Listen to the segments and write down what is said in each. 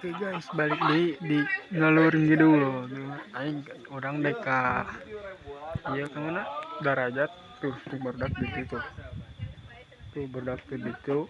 Oke guys, balik di ngalor ngidul. Aing urang dek ka ieu ka mana? Darajat tuh, tuh barudak di ditu. Tuh barudak tuh ditu.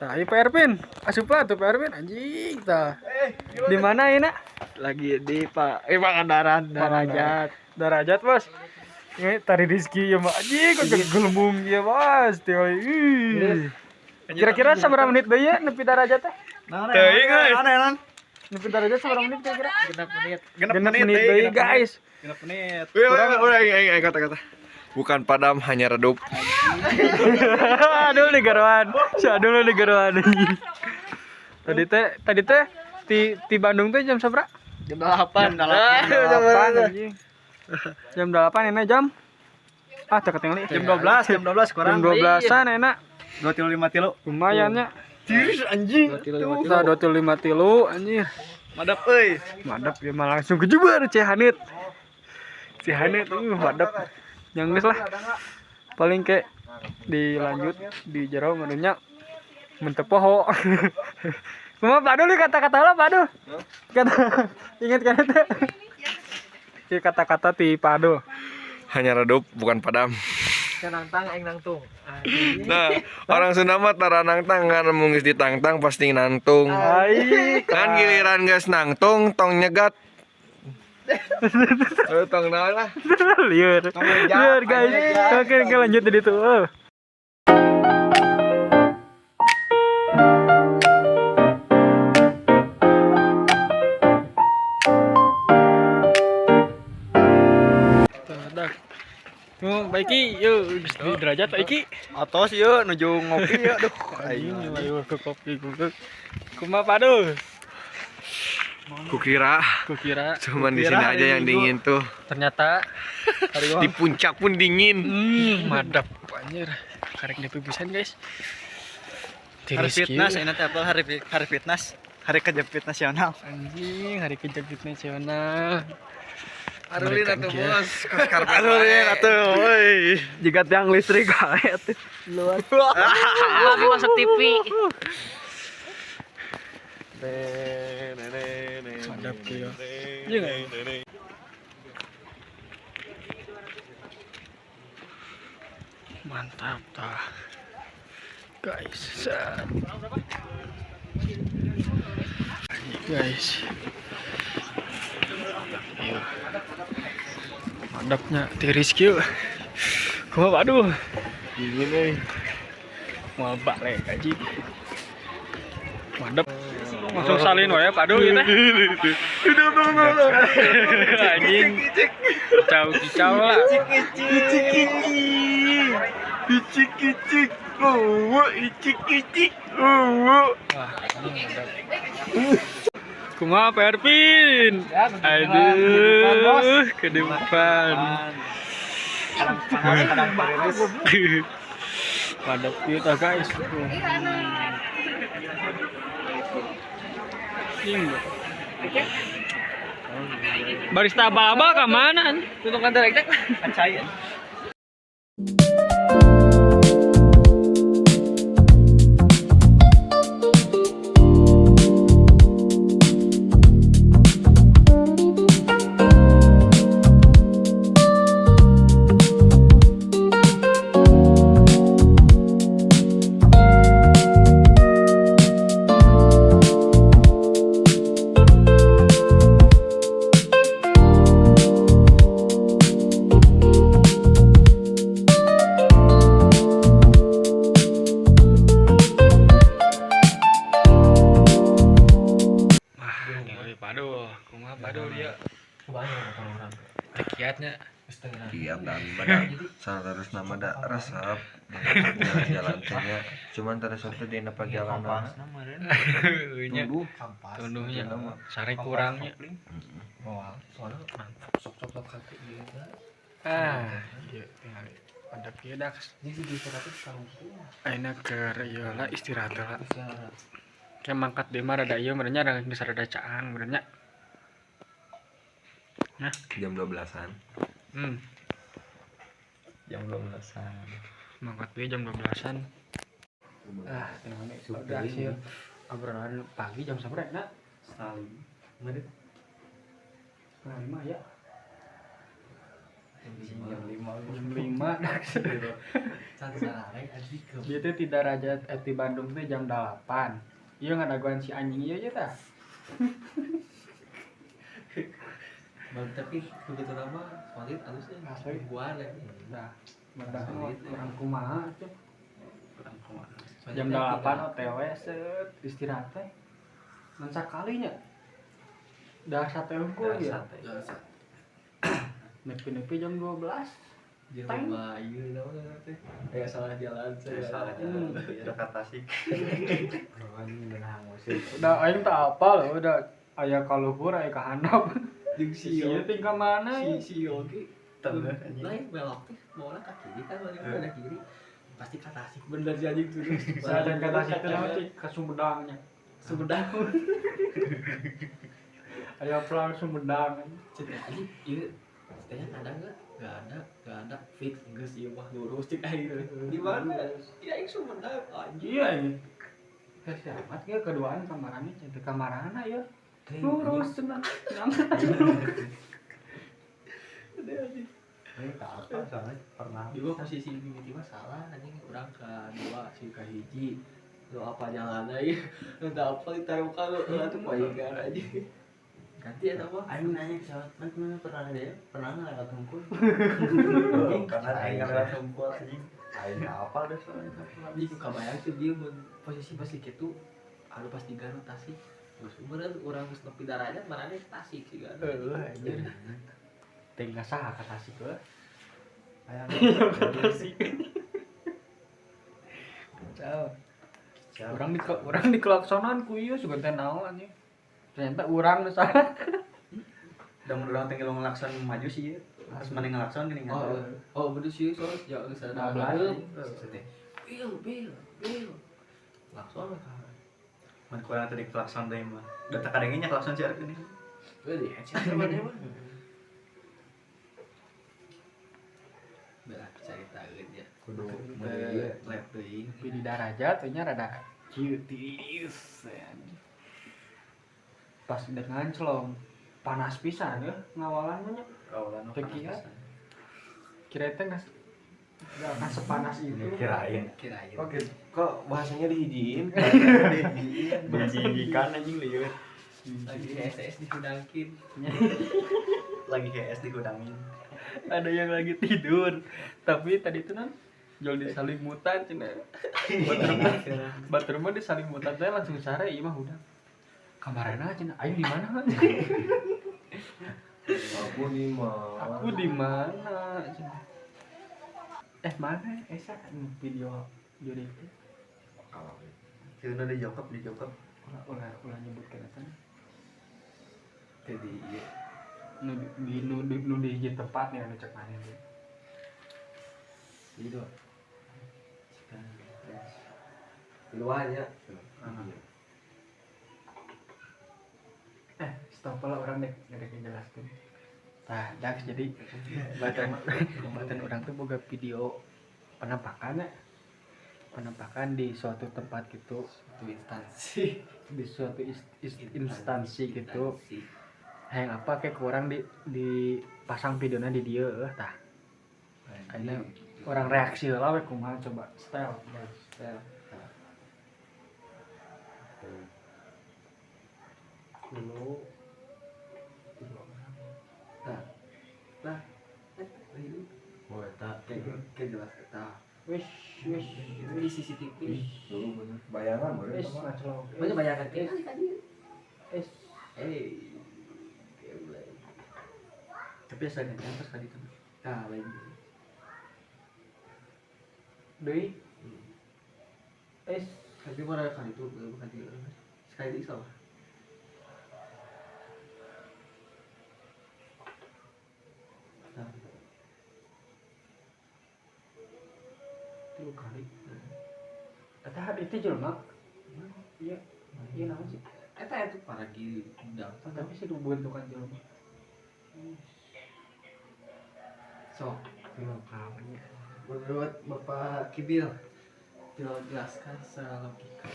Tah, ayo Pak Ervin, asup lah tuh Pak Ervin anjing tah. Di mana ini? Lagi di Pak Pangandaran Darajat. Darajat, Bos. Ini tari Rizky ya, Mbak. Anjing kok gelembung ya, Bos. Ih. Kira-kira seberapa menit deui ya nepi Darajat teh? Teuing euy. Nepi Darajat seberapa menit kira-kira? 6 menit. 6 menit deui, guys. 6 menit. Udah, kata-kata. Bukan padam, hanya redup. Aduh nih garuan. Si aduh nih garuan. Tadi teh di Bandung teh jam seberapa? Jam 8. Jam 8 anjing. Jam 8 enak jam. Ah, teu ketinggalan. Jam 12, jam 12 kurang. Jam 12-an enak. 2 tilu 5 tilu. Lumayan nya. Tiris anjing. Tah 2 tilu 5 tilu anjir. Madap euy. Madap ya mah langsung kejebar Cihanit. Cihanit madap. Yang geus lah. Paling kayak dilanjut di jero menunya mentep poho. Kumaha Pak Dul kata-kata lah Pak Dul. Kata ingat kan itu? Kata-kata ti Pak Dul. Hanya redup, bukan padam. Nangtang aing nangtung. Nah, orang Sunda mah tara nangtang ngan mun geus ditangtang pasti nangtung. Ai. Kan giliran geus nangtung tong nyegat. Tong naon lah. Liur. Liur guys. Oke, oke lanjut di itu. Tuh, Pak Iki, yuk di Derajat Pak Iki. Atos yeuh nuju ngopi yeuh aduh. Aing ayo ke kopi goblok. Kumaha Pak Dul? Kukira Kukira cuman di sini aja yang dingin tuh. Ternyata di puncak pun dingin. Madap anjir. Karek nepi pisan guys. Hari fitness ini teh apa hari fitness, hari kejepit nasional. Anjing, hari kejepit nasional. Arulin atuh bos, kos karpet. Arulin atuh euy. Jika tiang listrik wae atuh. Luar. Lagi masuk TV. Madap kieu. Iya. Mantap tah. Guys. Guys. Ayo. Madapnya tiris kieu. Kumaha aduh. Dingin euy. Moal balik anjing. Madap. Langsung salin wae Pak Dul ieu teh. Anjing. Kicau-kicau lah. Icik icik. Icik icik. Oh, icik icik. Oh. Wah, anjing madap. Kumaha Pak Ervin? Aduh, ke depan. Madap kita guys. Barista abal-abal ke mana? Tuntungan direk teh. Percaya. Kiatnya Kiat dan pada terus nama da resep jalan-jalan teh cuman terus teh dina perjalanan. Nya tunduhnya sare kurangnya. Ah, ieu tinggal pada kieu dak. Ayeuna keur ieu lah istirahat lah. Kayak mangkat deui mah rada ieu meureun nya geus rada caang meureun nya. Nah, jam 12-an. Jam 12-an. Mangkat deui jam 12-an. Ah, udah sih. Obrolan pagi jam sabaraha na? 4:30. 4:30 ya. Jam 5. Jam 5. Can sararek anjing ke. Dia teh tidak raja di Bandung teh jam 8. Iya ngadaguan si anjing ieu aja tah. Bang, tapi begitu lama solid alusnya Asli. Gua ada. Nah, badak orang kumaha tuh. Kurang kumaha. Jam 8 OTW set istirahat teh. Ngan sakalinya. Dah sate unggul ya. Nepi-nepi jam 12. Jeung loba ieu naon teh. Aya salah jalan Saya salah jalan. Dekat Tasik. Udah aing tak apal udah aya ka luhur aya ka handap. Jeung si Si ieu tinggal mana ya? Si Yogi Tengah anjing. lain belok teh mau orang ke kiri kan balik ke kiri. Pasti ka Tasik bener si anjing tuh. Saya dan kata Tasik teh naon cik ka Sumedangnya. Sumedang. Aya pelang Sumedang. Cek anjing ieu tanya ada enggak? Enggak ada fix geus ieu mah lurus cek aing. Di mana? Ya aing Sumedang anjing. Iya ini. Eh siapa ge keduaan kamarana cek kamarana ya. Lurus cenah. Ini tak apa soalnya pernah. Juga posisi mimiti mah salah anjing urang ka dua si ka hiji. Lu apa jalan aja. Lu tak apa ditaruhkan lu tuh paingan anjing. Ganti eta mah. Aing nanya ke siapa, man mana pernah ada ya? Pernah nggak lewat hungkul? Karena aing lewat hungkul anjing. Aing apa deh soalnya. Jadi ku kabayang sih dia mun posisi pasti kitu anu pas di Garut Tasik. Terus meureun urang geus nepi darahnya marane Tasik sih kan. Heuh anjir. Tinggal saha ka Tasik heuh. Hayang Tasik. Kacau. Urang di kelaksonan ku ieu sugan teh naon anjing. Ternyata urang nu salah. Da mun urang teh ngilu ngelakson maju sih ieu. Pas maneh ngelakson geuning. Oh, bener sih soalnya sejak geus ada. Bil bil bil. Lakson ka. Mun kurang tadi klakson teh mah. Da tak kadengnya klakson si Arif ini. Euy di headset mana mah. Belah caritaeun ya. Kudu lab deui. Tapi di darajat teh nya rada kieu tiis. Pas udah nganclong panas pisan ya ngawalan mah nya. Kawalan mah panas pisan. Kira teh enggak akan sepanas itu. Kirain. Kirain. Oke, kok bahasanya dihijiin? Dijijikan anjing lieur. Lagi SS dihudangkin. Lagi HS dihudangin. Ada yang lagi tidur. Tapi tadi itu kan jual di salimutan cenah. Batur mah di salimutan teh langsung sare ieu mah hudang. Kamarana cenah, ayo di mana? Aku di mana? Aku di mana cenah. Mana Esa video juri itu? Itu udah dijokap, dijokap. Ulah nyebutkeun eta. Jadi ieu Nu di nu di nu di hiji tempat nih anu cek maneh teh. Jadi dua. Luarnya. Stop lah orang deh, nggak jelaskan. Nah, Dax jadi batan orang tuh boga video penampakan ya. Penampakan di suatu tempat gitu, suatu instansi. Di suatu instansi gitu. Hayang apa kayak kurang dipasang videonya di dia tah. Akhirnya orang reaksi lah we kumaha coba style, style. Dulu Nah, ini Oh, eta kayak jelas eta. Wish, wish, itu di CCTV. Dulu bener. Bayangan bener. Wish, ngacelok. Banyak bayangan kayak tadi. Wish. Tapi asa gantian pas tadi tuh. Nah, lain. Deui. Wish. Tapi mana kali itu bukan di sekali di sama. Nah. 3 kali. Eta itu jelema. Iya. Iya naon sih? Eta itu paragi undang. Tapi sih bentukan jelema. So, 3 kali. Menurut Bapak Kibil, jelaskan secara logika.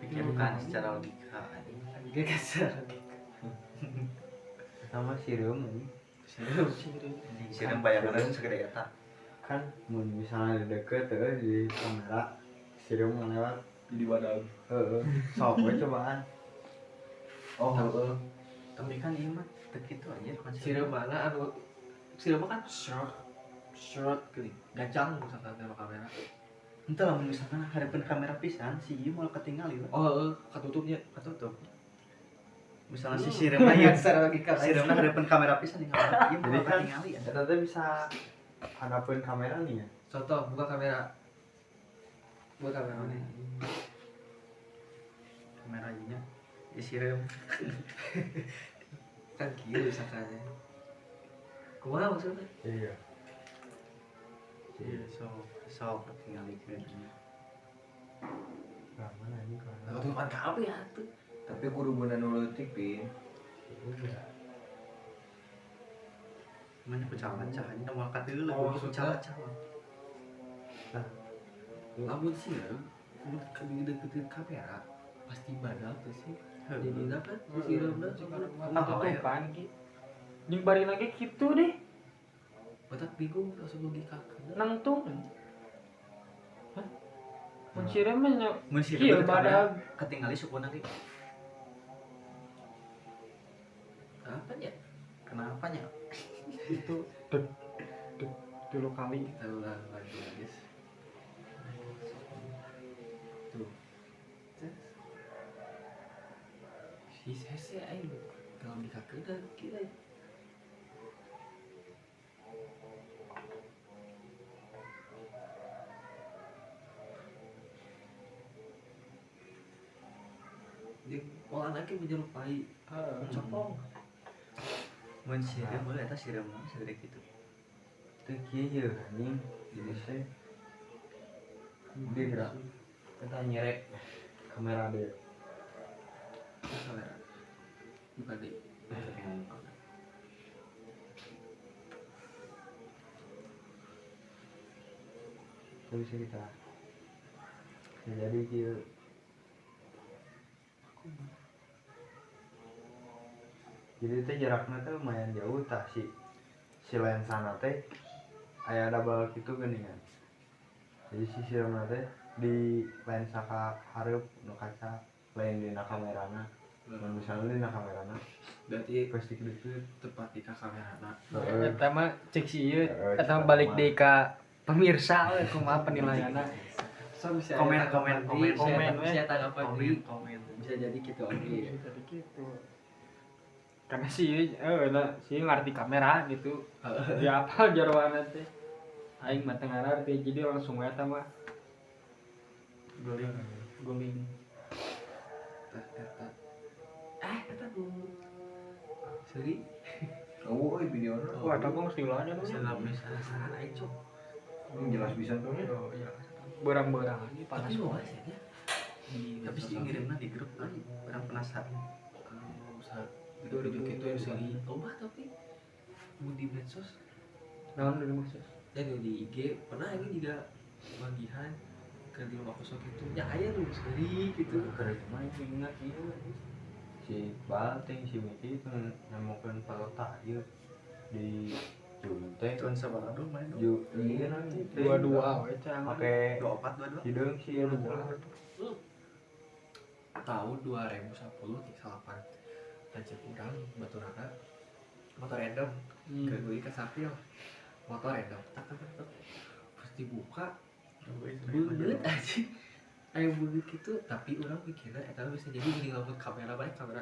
Pikirkan secara logika. Pikirkan secara logika. Sama sireum ini. Sireum bayangan segede eta. Kan mun misalnya deket di kamera sireum lewat jadi badan. Heeh. Sok we cobaan. Oh, heeh. Tapi kan ieu mah teu kitu anjir konsepnya. Sireum mana anu sireum kan short geuning. Gancang misalkan sama kamera. Entah lah misalkan hareupeun kamera pisan si ieu moal ketinggal ieu. Oh, heeh, katutupnya. Katutup. Misalnya si sireumna ieu secara logika. Sireumna hareupeun kamera pisan tinggal ieu moal ketinggal ya. Eta teh bisa hadapun kamera nih ya. Contoh buka kamera. Buka kamera nih. Kamera ieu nya di sireum. Kan kieu misalkannya. Kumaha maksudnya? Iya. Iya, sok ketinggalikeun. Mana ini kalau Tutupan kabeh atuh. Tapi kudu beuna nu leutik, Pin. Mana kucalacah anjing moal kateuleuh Oh, kucalacah. Nah, lamun sireum mun deketin kamera pasti badak tuh sih. Jadi kan si sireumna Tutupan ki. Jeung bari lagi kitu deh. Batak bingung langsung logika. Nangtung. Hah? Mun sireum mah nya Mun sireum kieu badag ketinggali sukuna ge. Apa nya? Kenapa nya? Itu deg deg dulu kali. Kita ulang lagi guys. Tuh. Si hese aing kalau dikakeun kieu. Jeung pola lagi menyerupai copong. Mun sireum boleh eta sireum mah segede kitu. Teu kieu ye anjing. Jadi teh digerak. Kita nyerek kamera deh. Kamera. Bukan deh. Terus kita. Jadi kieu. Jadi teh jaraknya teh lumayan jauh tah si lensana teh aya double kitu geuningan. Jadi si sireumna teh di lensa ka hareup nu kaca lain dina kamerana. Mun misalnya dina kamerana berarti pasti deket tepat di ka kamerana. Eta mah cek si ieu eta mah balik deui ka pemirsa we kumaha penilaianna. So, bisa Komen, komen, komen, komen, bisa tanggapan komen, komen. Bisa jadi gitu oke. Bisa jadi gitu. Karena sih nah, si ngerti kamera gitu. Ya apa jarwana teh. Aing mah teu ngarti jadi langsung we eta mah Guling. guling. Eta. Eta nu. Seri. Oh, euy videona. Wah, eta mah geus dilanya tuh. Penasaran aing cok. Jelas bisa tuh. Oh iya. Berang-berang ini panas. Tapi luas ya. Tapi sih ngirimna di grup kan urang penasaran. Kalau video gitu yang seri loba tapi mun di medsos Naon di medsos? Dan di IG pernah ini juga bagian ke di rumah kosong gitu nya aya nu seri gitu. Keur mah ingat ieu. Si Iqbal teh si Miki itu nemukeun foto ieu di Jun teh. Tahun sabaraha dulu main dulu. Ju ieu nanti 22 we cang. Make 24 22. hideung si ieu Tahun 2010 38. Lanjut urang baturana motor random ke gue ke Sapil motor random tak tak tak terus dibuka beungeut aja aya beungeut gitu tapi urang mikirna eta bisa jadi geuning lamun kamera bae kamera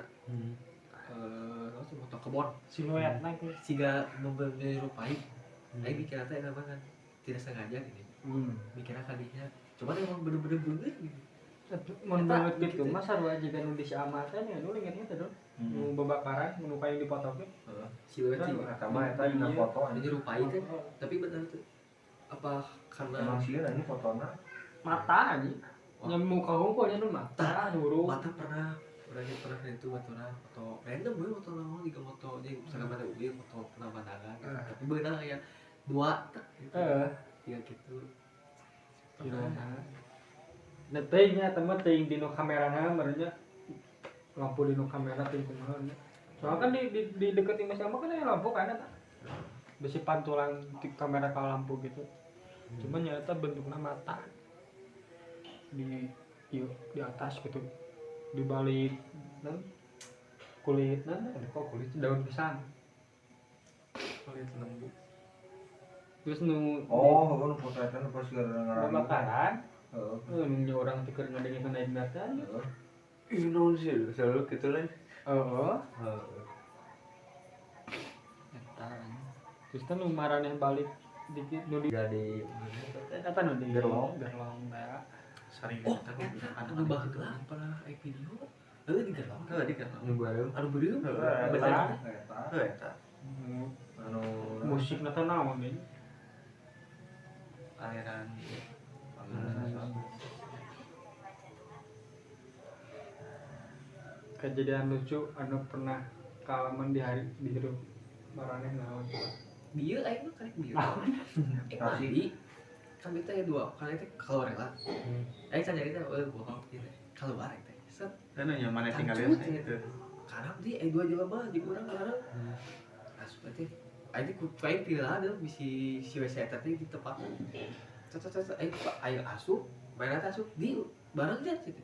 motor kebon siluetna kieu siga menyerupai aing mikirna teh eta mah kan tidak sengaja gini mikirna kadinya cuman emang bener-bener beungeut gitu. Mun beungeut gitu mah sarua jiga nu di si Amah teh nya nu ingetnya teh Don. Nu babakaran, nu kayak dipoto ge. Heeh. Siluet sih. Eta mah eta dina foto anjing. Menyerupai kan tapi bener tuh. Apa karena Emang sieun anjing fotona. Mata anjing. Nya muka hungkul nya nu mata huruf. Mata pernah orangnya pernah itu baturan foto random gue foto naon juga foto jadi misalnya mana gue foto pemandangan gitu. Tapi beunang aya dua tek gitu. Heeh. Tiga gitu. Iya. Nah, teuing nya eta mah teuing dinu kamerana meureun nya. Lampu dinu kamera teuing kumaha nya. Soalnya kan di deket imah sama kan aya lampu kan eta. Bisi pantulan di kamera ke lampu gitu. Cuman nyata bentuknya mata di ieu di atas gitu. Di balik naon kulit naon kok kulit daun pisang. Kulit lembu. Terus nu Oh, heeh, nu potretan pas gara-gara kebakaran, Heeh. nu orang teh keur ngadengekeun aing teh. Heeh. Ih, naon sih selalu gitu lain. Heeh. Heeh. Eta. Terus teh nu maraneh balik dikit nu di Gak di eta nu di Gerlong. Gerlong teh. Sering Oh, eta eta anu anu baheula pernah aya video. Heuh di gerlong. Heuh di gerlong. Nu bareng. Anu beureum. Heeh, Bener. eta. Heuh eta. Nu Anu musik na teh naon deui? Aliran Kejadian lucu anu pernah kaalaman di hari di hidup maraneh naon? Bieu aing mah karek bieu. Eh mandi. Kan kita ya dua, kan itu keluar lah. Aing can nyari teh eueuh bohong gitu. Keluar aing teh. Set. Dan nu mana tinggal Kancut, gitu. Karena di dua jelema di urang bareng. Asup teh. Aing teh ku aing pila deui bisi si WC eta teh di tempat. Cet cet cet aing aing asup, mainan teh asup di bareng teh gitu.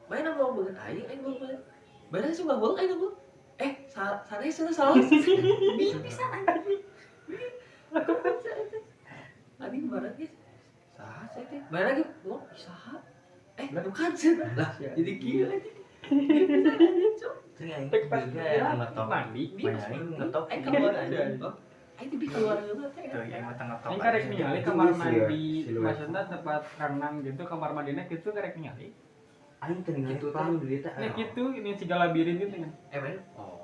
Mainan mau beungeut aing, aing mau beungeut. Mainan asup ngabeuleung aing ngabeuleung. Eh, sanes cenah salah. Bi pisan anjing. Anjing bareng ge. Saha saya teh? Mainan lagi ngomong saha? Eh, bukan cenah. Lah, jadi kieu anjing. Cing aing Tek pas bieu ngetop. mandi. Bi pas Aing mandi, ngetop. aing keluar aja. Aing teh bi keluar heula teh. Tuh yang mata ngetop. Aing karek ningali kamar mandi, Siluet. maksudnya tempat renang gitu, kamar mandinya gitu karek ningali. Aing teh ningali Gitu teh. pang di dieu teh. Nah gitu, ini segala labirin gitu kan. Eh, main. Oh.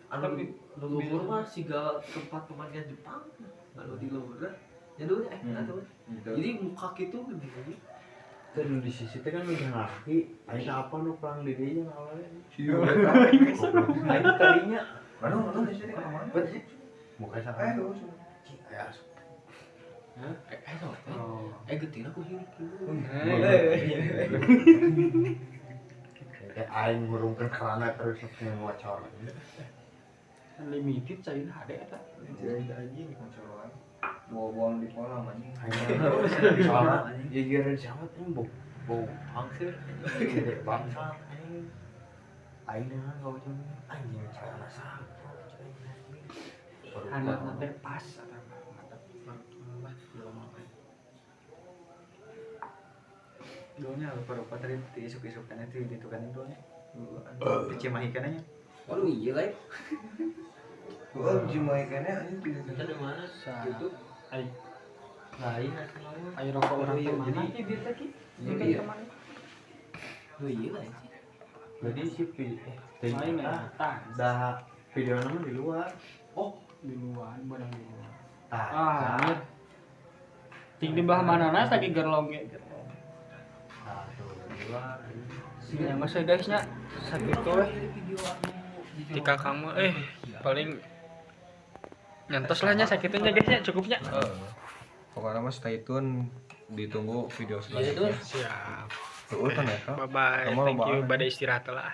Anu Tapi- nu luhur mah siga tempat pemandian Jepang. Anu di luhur lah. Ya dulu eh atuh. Gitu. Jadi muka kitu gede. Teh nu di sisi teh kan nu laki. Aing teh apa nu plang di dieu nya awalnya. Aing tadinya Anu anu di sini ka mana? Bet muka Eh, saha? tuh. Cing aya asup. Eh, eh sok teh. Oh. Eh getina ku hirup kieu. Teh aing ngurungkeun kelana terus ngocor. Limited cair hade eta. Anjing anjing ngocor wae. Bawa-buang di kolam anjing. Aing soalnya gigireun siapa teh bau bau hangsir. Gede bangsa aing. Aing dengan ngocor anjing celana saha. Handapna teh pas eta mah. Lah, jelema mah. Dulunya rupa-rupa tadi di isuk-isukannya di itu kan dulunya. Di Cimahi kan nya. Waduh iya lain. Heeh, Cimahi keneh anjing di situ. Di mana? Gitu. Ai Lain atuh mah. ai rokok urang teh Iya, mana jadi- ki dieu teh ki? Iya. Iya. Lu iya lain sih. Jadi si teh Lain ya, tah. dah video nama di luar. Oh, Di luar, barang di luar. Tah. Ah, anjir. Ting di belah manana lagi gerlong ge. Tah tuh di luar. Ya masa guys nya sakitu weh. Di kakang mah paling nyantos lah nya sakitu nya guys nya cukupnya. Heeh. Pokoknya mah stay tune ditunggu video selanjutnya. Siap. Heeh, kan eta. Bye bye. Kamu Thank you. lobaan. Bade istirahat lah.